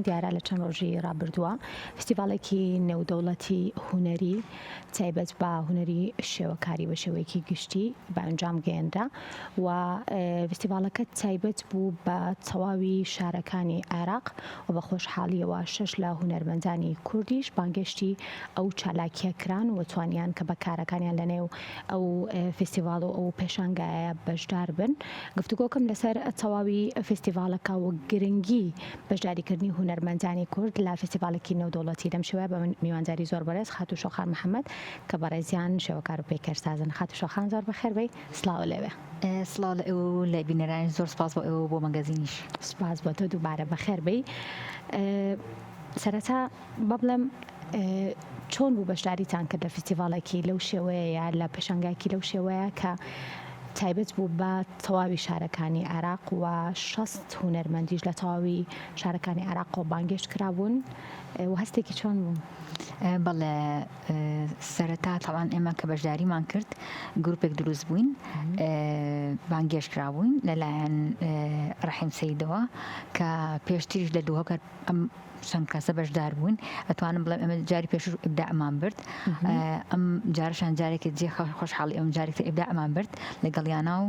دیارە لە چەند ڕۆژی ڕابردووە فستیڤاڵێکی نێودەوڵەتی هونەری تایبەت بە هونەری شێوەکاری بە شێوەیەکی گشتی بە ئەنجام گەیەنرا و فستیڤاڵەکە تایبەت بوو بە تەواوی شارەکانی عێراق و بە خۆشحاڵیەوە شەش لە هونەرمەندانی کوردیش بانگێشتی ئەو چالاکیە کران و توانیان کە بە کارەکانیان لە نێو ئەو فستیڤاڵ و ئەو پێشانگایە بەشدار بن. گفتوگۆکەم لەسەر تەواوی فستیڤاڵەکە و گرنگی بەشداریکردنی هونەرمەندانی کورد لە فستیڤاڵێکی نێودەوڵەتی لەم شێوەیە بە میوانداری زۆر بەڕێز خاتوو شۆخان محەمەد کە بەڕێزیان شێوەکار و پەیکەرسازن. خاتوو شۆخان زۆر بەخێر بێی. سڵاو لێوێ. سڵاو لە ئێوە و لە بینەرانیش زۆر سپاس بۆ ئێوە و بۆ مەگەزینیش. سپاس بۆ تۆ دووبارە بەخێر بێی. سەرەتا با بڵێم چۆن بوو بەشداریتان کرد لە فیستیڤاڵێکی لەو شێوەیە یا لە پێشانگایەکی لەو شێوەیە کە تایبەت بوو بە تەواوی شارەکانی عێراق و 60 هونەرمەندیش لە تەواوی شارەکانی عێراقەوە بانگێشت کرابوون و هەستێکی چۆن بوو؟ بەڵێ سەرەتا تاوان ئێمە کە بەشداریمان کرد گروپێک دروست بووین بانگێشت کرابووین لەلایەن ڕەحیم سەیدەوە کە پێشتریش لە دووهۆکەر ئەم چەند کەسە بەشدار بوون ئەتوانم بڵێم ئەمە جاری پێشوو ئیبداعمان برد ئەم جارشان جارێکی جێ خۆشحاڵی ئەم جارێک تر ئیبداعمان برد لەگەڵیانە و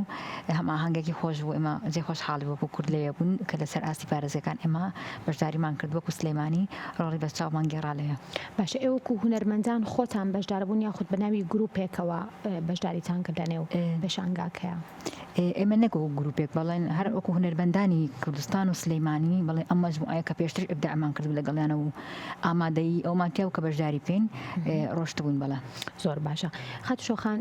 هەم ئاهەنگێکی خۆش بوو ئێمە جێ خۆشحاڵی وەکو کورد لەوێ بوون کە لەسەر ئاستی پارێزگەکان ئێمە بەشداریمان کرد وەکو سلێمانی ڕۆڵی بەرچاومان گێڕا لەوێ. باشە ئێوە وەکو هونەرمەندان خۆتان بەشداربوون یاخود بە ناوی گروپێکەوە بەشداریتان کرد لەنێو پێشانگاکەیا؟ ئێمە نەک وەکو گروپێک بەڵێن هەر وەکو هونەرمەندانی کوردستان و سلەیمانی بەڵێ ئەم مەجموعەیە کە پێشتر ئیبداعمان کردبوو لەگەڵیانە و ئامادەیی ئەومان تیا بوو کە بەشداری بکەین ڕۆشتبووین بەڵێ. زۆر باشە خاتوو شۆخان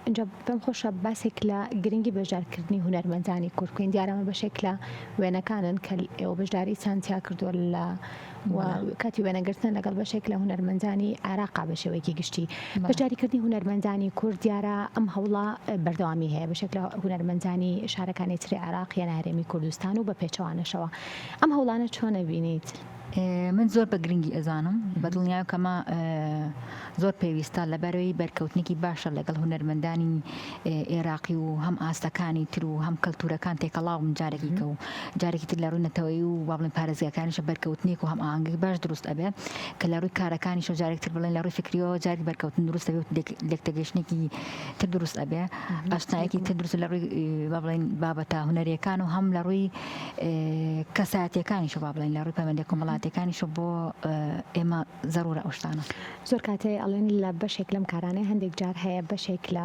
ئینجا پێم خۆشە باسێک لە گرنگی بەشدارکردنی هونەرمەندانی کورد بکەین دیارە ئەمە بەشێک لە وێنەکانن کە ئێوە بەشداریتان تیا کردووە لە و کاتی وێنەگرتن لەگەڵ بەشێک لە هونەرمەندانی عێراقا بە شێوەیەکی گشتی بەشداریکردنی هونەرمەندانی کورد دیارە ئەم هەوڵە بەردەوامی هەیە بەشێک لە هونەرمەندانی شارەکانی تری عێراق یان هەرێمی کوردستان و بە پێچەوانەشەوە ئەم هەوڵانە چۆن ئەبینیت؟ من زۆر بە گرنگی ئەزانم بە دڵنیایم کەمە زۆر پێویستە لەبەرەوەی بەرکەوتنێکی باشە لەگەڵ هونەرمەندانی ئێراقی و هەم ئاستەکانی تر و هەم کەلتورەکان تێکەڵاون جارێکی کە و جارێکی تر لە ڕووی نەتەوەیی و با بڵێین پارێزگاکانیشە بەرکەوتنێک و هەمئاهەنگی باش دروست ئەبێ کە لە ڕووی کارەکانیشەوە جارێک تر بڵێن لە ڕووی فکریەوە جارێک بەرکەوتن دروست ئەبێ و لێکتێگەیشتنێکی تر دروست ئەبێ ئاشنایەکی تر دروست لە ڕووی با بڵێین بابەتە هونەریەکان و هەم لە ڕووی کەسایەتیەکانیشەوە با بڵێین لە ڕووی پەیوەندیە کۆمەڵاتیەکانیشەوە بۆ ئێمە زەرورە ئەو شتانە. زۆر کاتێ ئەڵێن لە بەشێک لەم کارانەی هەندێک جار هەیە بەشێک لە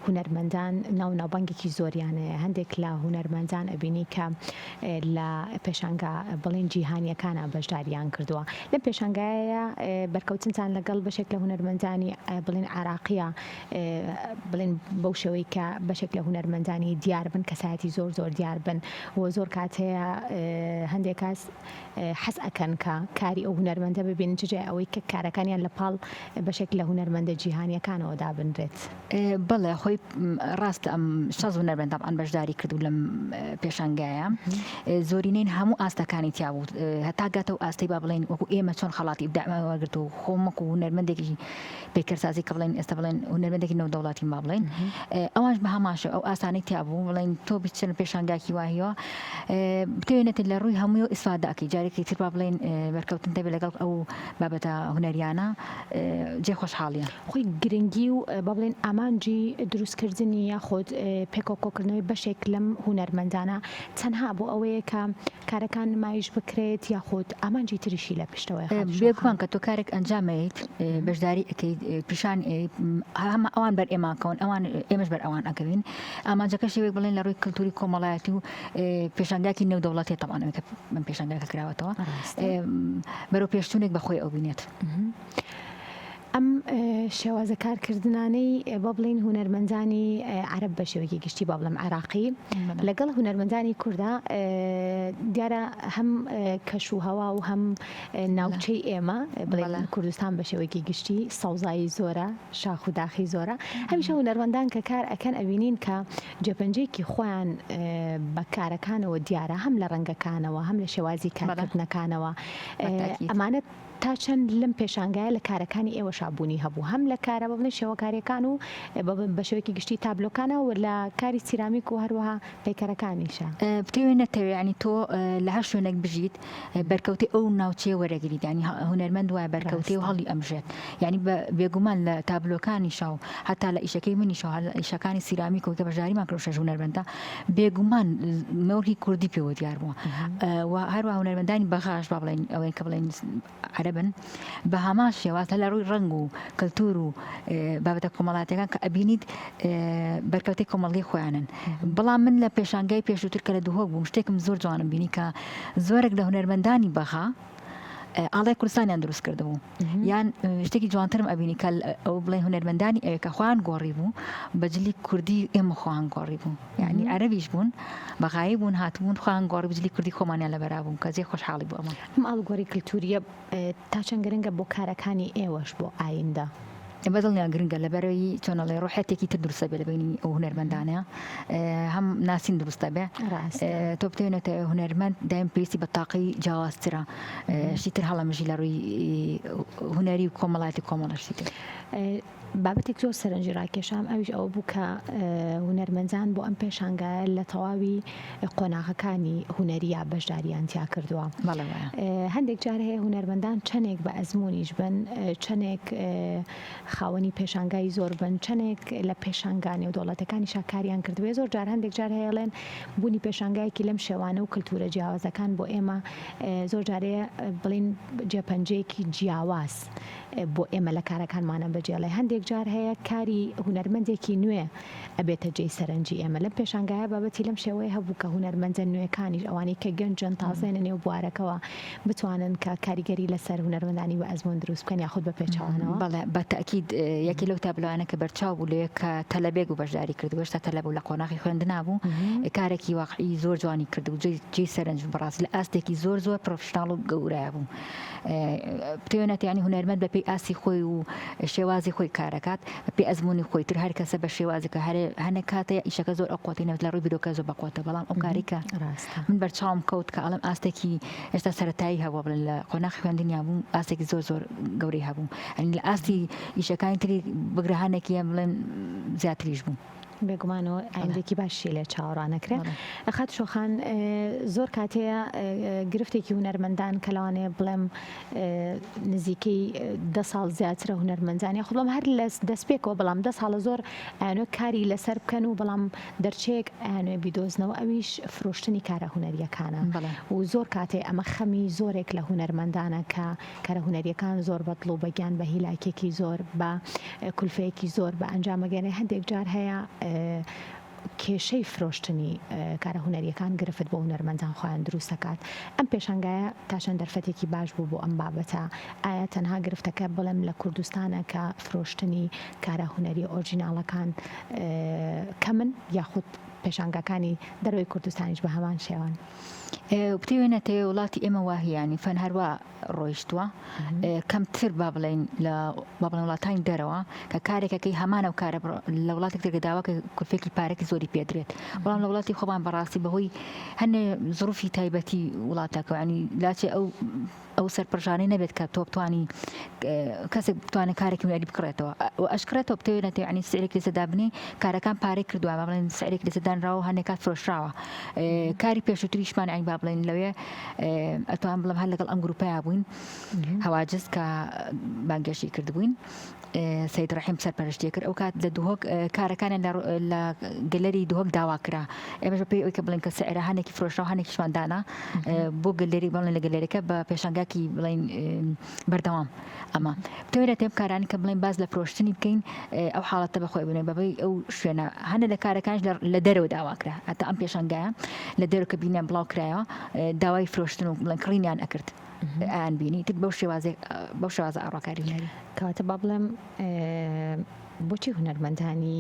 هونەرمەندان ناو ناوبانگێکی زۆریان هەیە هەندێک لە هونەرمەندان ئەبینی کە لە پێشانگا بڵێن جیهانیەکانە بەشداریان کردووە لەم پێشانگایە بەرکەوتنتان لەگەڵ بەشێک لە هونەرمەندانی بڵێن عێراقیە بڵێن بەو شێوەی کە بەشێک لە هونەرمەندانی دیار بن کەسایەتی زۆر زۆر دیار بن و زۆر کات هەیە هەندێک کاس حەز ئەکەن کە کاری ئەو هونەرمەندە ببینن چ جای ئەوەی کە کارەکانیان لە پاڵ بەشێک لە هونەرمەندە جیهانیەکانەوە دابنرێت. بەڵێ خۆی ڕاستە ئەم شەست هونەرمەند تەبعەن بەشداری کردو لەم پێشانگایە زۆرینەین هەموو ئاستەکانی تیا بوو هەتا گاتەو ئاستەی با بڵێین وەکو ئێمە چۆن خەڵاتی ئیبداعمان وەرگرت و خۆم وەکو هونەرمەندێکی پەیکەرسازی کە بڵێن ئێستا بڵێن هونەرمەندێکی نێودەوڵەتی با بڵێن ئەوانش بە هەمان شێوە ئەو ئاسانەی تیا بوو بڵێن تۆ بچن پێشانگاکی واهیەوە بتوێنێت لە ڕووی هەمووی ئیسفادە ئەکەی جارێکی تر با بڵێن بەرکەوتن دەبێت لەگەڵ ئەو بابەتە هونەریانە جێ خۆشحاڵیە. خۆی گرنگی و با بڵێن ئامانجی دروستکردنی یاخود پێکەوە کۆکردنەوەی بەشێک لەم هونەرمەندانە تەنها بۆ ئەوەیە کە کارەکان نمایش بکرێت یاخود ئامانجی تریشی لە پشتەوەیە خاتوو شۆخان؟ بێگومان کە تۆ کارێک ئەنجام ئەیەیت بەشداری ئەکەیت پیشان ئەیەیت هەم ئەوان بەر ئێمە ئەکەون ئەوان ئێمەش بەر ئەوان ئەکەوین ئامانجەکە شێوەیەک بڵێن لە ڕووی کلتوری کۆمەڵایەتی و پێشانگاکی نێودەوڵەتی تەبعەن ئەوەی کە من پێشانگاکە کراوەتەوە بەرەو پێشچوونێک بە خۆی ئەو بینێت. ئەم شێوازە کارکردنانەی با بڵێین هونەرمەندانی عەرەب بە شێوەیەکی گشتی با بڵێم عێراقی لەگەڵ هونەرمەندانی کووردا دیارە هەم کەش و هەوا و هەم ناوچەی ئێمە بڵێن کوردستان بە شێوەیەکی گشتی سەوزایی زۆرە شاخ و داخی زۆرە هەمیشە هونەرمەندان کە کار ئەکەن ئەبینین کە جێپەنجەیەکی خۆیان بە کارەکانەوە دیارە هەم لە ڕەنگەکانەوە هەم لە شێوازی کارکردنەکانەوە ئەمانە. تا چەند لەم پێشانگایە لە کارەکانی ئێوەشا بوونی هەبوو هەم لە کارە بە بڵێین شێوەکاریەکان و بە شێوەیەکی گشتی تابلۆکانە و لە کاری سیرامیک و هەروەها پەیکەرەکانیشە. بتەوێ نەتەوێ یانی تۆ لە هەر شوێنێک بژیت بەرکەوتەی ئەو ناوچەیە وەرەگریت یانی هونەرمەند وایە بەرکەوتەی و ڕاستە. هەڵی ئەمژێت یانی بە بێگومان لە تابلۆکانیشا و هەتا لە ئیشەکەی منیشا و هەر لە ئیشەکانی سیرامیک و کە بەشداریمان کرد شەش هونەرمەندە بێگومان مۆرکی کوردی پێوە دیار بووە و هەروە هونەرمەندانی بەغاش با بڵێین ئەوەی کە بڵێین عەرەبن بە هەمان شێواز هەر لە ڕووی ڕەنگ و کەلتور و بابەتە کۆمەڵاتیەکان کە ئەبینیت بەرکەوتەی کۆمەڵگەی خۆیانن بەڵام من لە پێشانگای پێشووتر کە لە دهۆک بووم شتێکم زۆر جوانم بینی کە زۆرێک لە هونەرمەندانی بەغا ئاڵای کوردستانیان دروست کردبوو یان شتێکی جوانترم ئەبینی کە ئەو بڵێ هونەرمەندانی ئەوێ کە خۆیان گۆڕی بوو بە جلی کوردی ئێمە خۆیان گۆڕی بوو یعنی عەرەبیش بوون بەغایی بوون هاتبوون خۆیان گۆڕی بجلی کوردی خۆمانیان لەبەرا بوون کە جێ خۆشحاڵی بوو ئەمە. ئەم ئاڵوگۆڕی کلتورییە تا چەند گرنگە بۆ کارەکانی ئێوەش بۆ ئایندە؟ بەدڵنیا گرنگە لەبەرەوەی چۆن ئەڵێ ڕۆحیەتێکی تر دروستە بێ لە بەینی ئەو هونەرمەندانە هەم ناسین دروستە بێ تۆ بتەوێنێتە هونەرمەند دایم پێویستی بە تاقی جیاوازترە شتی تر هەڵەمژی لە ڕووی هونەری و کۆمەڵاتی کۆمەڵەشتی تر. بابەتێک زۆر سەرنجی ڕاکێشام ئەویش ئەوە بوو کە هونەرمەندان بۆ ئەم پێشانگایە لە تەواوی قۆناغەکانی هونەرییا بەشداریان تیا کردووە. بەڵێ وایە. هەندێک جار هەیە هونەرمەندان چەندێک بە ئەزموونیش بن، چەندێک خاوەنی پێشانگای زۆر بن، چەندێک لە پێشانگا نێودەوڵەتەکانیشا کاریان کردبێ، زۆر جار هەندێک جار هەیە ئەڵێن بوونی پێشانگایەکی لەم شێوانە و کلتوورە جیاوازەکان بۆ ئێمە زۆر جار هەیە بڵێین جێپەنجەیەکی جیاواز بۆ ئێمە لە کارەکانمانە بەجێڵێ. هەندێک جار هەیە کاری هونەرمەندێکی نوێ ئەبێتە جێی سەرنجی ئێمە. لەم پێشانگایە بابەتی لەم شێوەیە هەبوو کە هونەرمەندە نوێکانیش ئەوانەی کە گەنجن تازەنە نێو بوارەکەوە بتوانن کە کاریگەری لەسەر هونەرمەندانی بە ئەزموون دروست بکەن یاخود بە پێچەوانەوە. بەڵێ بە تەئکید یەکێ لەو تابلۆیانە کە بەرچاو بوو لەوێ کە تەلەبێک بوو بەشداری کردبوو هێشتا تەلەبە بوو لە قۆناغی خوێندنا بوو کارێکی واقعی زۆر جوانی کردبوو جێی سەرنج بوو بەڕاستی لە ئاستێکی زۆر زۆر professional و گەورەیا بوو. بتەوێنێت ینی هونەرمەند بە پێی ئاستی خۆی و شێوازی خۆی کارەکات بە پێی ئەزمموی خۆی تر هەر کەسە بە شێوازێکە هەرێ هەنێک کاتێ ئیشەکە زۆر ئەو قوتی نەوت لە ڕووی بیرۆکە زۆر بەقوتە بەڵام ئەو کاری کە من بەرچاوم کەوت کە ئەڵم ئاستێکی ئێستا سەتایی هەبوو بڵێن لە قۆناغ خوێندنیان بوو ئاستێکی زۆر زۆر گەورەی هەبوو ئەنی لە ئاستی ئیشەکانی تری بگرهانێکی بڵێن زیاتریش بوو. بێگومان و ئایندەیەکی باشی لێ چاوەڕوان ئەکرێ. خاتوو شۆخان زۆر کات هەیە گرفتێکی هونەرمەندان کە لەوانەیە بڵێم نزیکەی دە ساڵ زیاترە هونەرمەندان یاخود بڵێم هەر لە دەستپێکەوە بەڵام دە ساڵە زۆر ئەیانەوێ کاری لەسەر بکەن و بەڵام دەرچەیەک ئەیانەوێ بیدۆزنەوە ئەویش فرۆشتنی کارە هونەرییەکانە و زۆر کاتێ ئەمە خەمی زۆرێک لە هونەرمەندانە کە کارە هونەریەکان زۆر بە دڵ و بە گیان بە هیلاکێکی زۆر بە کولفەیەکی زۆر بە ئەنجام ئەگەنێ هەندێک جار هەیە کێشەی فرۆشتنی کارە هونەریەکان گرفت بۆ هونەرمەندان خۆیان دروست دەکات ئەم پێشانگایە تا چەند دەرفەتێکی باش بوو بۆ ئەم بابەتە ئایا تەنها گرفتەکە بڵێم لە کوردستانە کە فرۆشتنی کارە هونەری ئۆرجیناڵەکان کەمن یاخود پێشانگاکانی دەرەوەی کوردستانیش بە هەمان شێوەن؟ بتەوێ نەتەوێ وڵاتی ئێمە واهیانی فەن هەروا ڕۆیشتووە کەمتر با بڵێین لە با بڵێن وڵاتانی دەرەوە کە کارێکەکەی هەمان ئەو کارە لە وڵاتێک تر کە داواکە کولفێکی پارەکی زۆری پێدرێت بەڵام لە وڵاتی خۆمان بەڕاستی بەهۆی هەنێ زروفی تایبەتی وڵاتەکە ینی لاچێ ئەو ئەو سەرپڕژانەی نەبێت کە تۆ بتانی کەسێک بتوانێت کارێکی هونەری بکڕێتەوە و ئەشکڕێتەوە بتەوێت نەتەوێت ینی سعرێک لەسەر دابنێ کارەکان پارەی کردووە با بڵێن سعرێک لەسەر دانراوە هەندێک کات فرۆشراوە کاری پێشووتریشمان ینی با بڵێن لەوێ ئەتوان بڵم هەر لەگەڵ ئەم گروپەیا بووین هەواجز کە بانگێشی کردبووین سید ڕحیم سەرپەرشتی کرد ئەو کات لە دهۆک کارەکانیان لە گەلەری دهۆک داوا کرا ئێمەش بەپێی ئەوی کە بڵێن کە سعرە هەنێکی فرۆشراو هەنێکیشمان دانا بۆ گەلەری بڵێن لە گەلەرەکە بە پێشانگاکی بڵێن بەردەوام ئەمە بتەوێت تێم کارانی کە بڵێن باز لە فرۆشتنی بکەین ئەو حاڵەتە بەخۆی بنێ بەبەی ئەو شوێنە هەنە لە کارەکانش لە دەرەوە داواکرا هەتا ئەم پێشانگایە لە دەرەوە کە بینیان بڵاو کرایەوە داوای فرۆشتن و بڵێن کڕینیان ئەکرد ئەیان بینی تر بەو شێوازێک بەو شێوازە ئاڕاکاری هونەری. کەواتە با بڵێم بۆچی هونەرمەندانی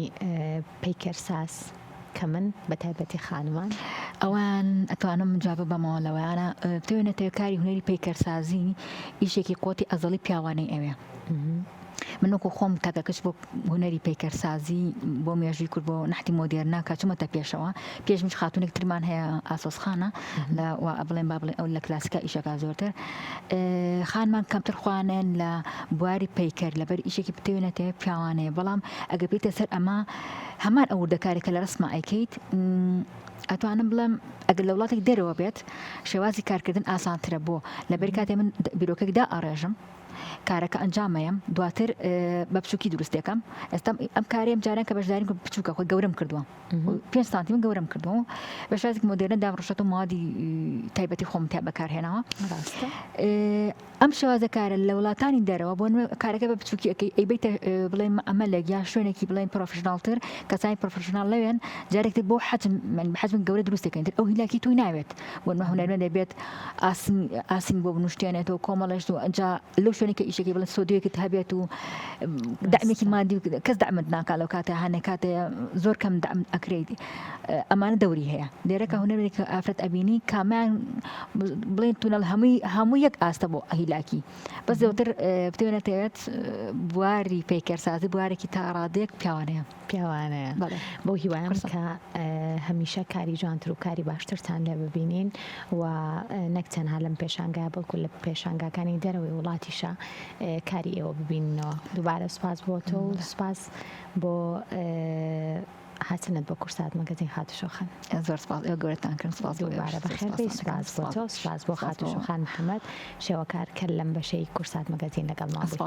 پەیکەرساز کەمن بە تایبەتی خانمان؟ ئەوان ئەتوانم جواب بەمەوە لەوەیانە بتەوێ نەتەوێ کاری هونەری پەیکەرسازی ئیشێکی قوتی ئەزەڵی پیاوانەی ئەوێ. من وەکو خۆم تاکە کەس بۆ هونەری پەیکەرسازی بۆ مێژووی کورد بۆ نەحتی مۆدێرنە کە چوومەتە پێشەوە پێش منیش خاتوونێک ترمان هەیە ئاسۆس خانە لە وا بڵێن با بڵێن ئەو لە کلاسیکا ئیشەکە زۆرتر خانمان کەمتر خوانێن لە بواری پەیکەر لەبەر ئیشێکی بتوێنێتێ پیاوانەیە بەڵام ئەگە بێتە سەر ئەمە هەمان ئەو وردەکاری کە لە ڕسما ئەیکەیت ئەتوانم بڵێم ئەگەر لە وڵاتێک دەرەوە بێت شێوازی کارکردن ئاسانترە بۆ لەبەر کاتێ من بیرۆکێک دا ئەڕێژم کارەکە ئەنجام ئەیەم دواتر بە بچووکی دروست دەکەم ئێستا ئەم کارەیەم جاران کە بەشداریم کرد بچووکە خۆی گەورەم کردووە پێ سانتیم گەورەم کردووە بە شێوازێکی مۆدێرن دام ڕشەت و موادی تایبەتی خۆم تیا بەکارهێناوە ڕاستە ئەم شێوازە کارە لە وڵاتانی دەرەوە بۆ نموونە کارەکە بە بچووکی ئەکەی ئەیبەیتە بڵێن ئەمەلێک یا شوێنێکی بڵێن professional تر کەسانی professional لەوێن جارێک تر بۆ حەجم من بە حەجم گەورە دروست دەکەین تر ئەو هیلاکی توی ناوێت بۆ نموونە هونەرمەند دەبێت ئاسن ئاسن بۆ بنوشتێنێتەوە کۆمەڵێشت و ئەنجا لەو شوێنێک کە ئیشەکەی بڵێن ستۆدیۆیەکت هەبێت و دەعمێکی مادی و کەس دەعمت ناکا لەو کاتە هەنێ کاتێ زۆر کەم دەعم ئەکرێیت ئەمانە دەوری هەیە لێرە کە هونەرێک کە ئافرەت ئەبینی کامیان بڵێن تونەڵ هەمووی هەموو یەک ئاستە بۆ هیلاکی بەس زۆتر بتوێنێتەوێت بواری پەیکەرسازی بوارێکی تا ڕادەیەک پیاوانەیە. پیاوانەیە بەڵێ بەو هیوایەم قورسە. کە هەمیشە کاری جوانتر و کاری باشترتان لێ ببینین و نەک تەنها لەم پێشانگایە بەڵکو لە پێشانگاکانی دەرەوەی وڵاتیشا کاری ئێوە ببینینەوە دووبارە سوپاس بۆ تۆ و سوپاس بۆ هاتنت بۆ کورسات مەگەزین خاتوو شۆخان. زۆر سپاس ئێوە گەورەتان کردم سپاس بۆ دووبارە ئێوەش زۆر بەخێر بێی سپاستان سپاس دەکەم بۆ سپاس تۆ سپاس بۆ سپاس خاتوو بۆ شۆخان محەمەد شێوەکار کە لەم بەشەی کورسات مەگەزین لەگەڵمان بووی. سپاس.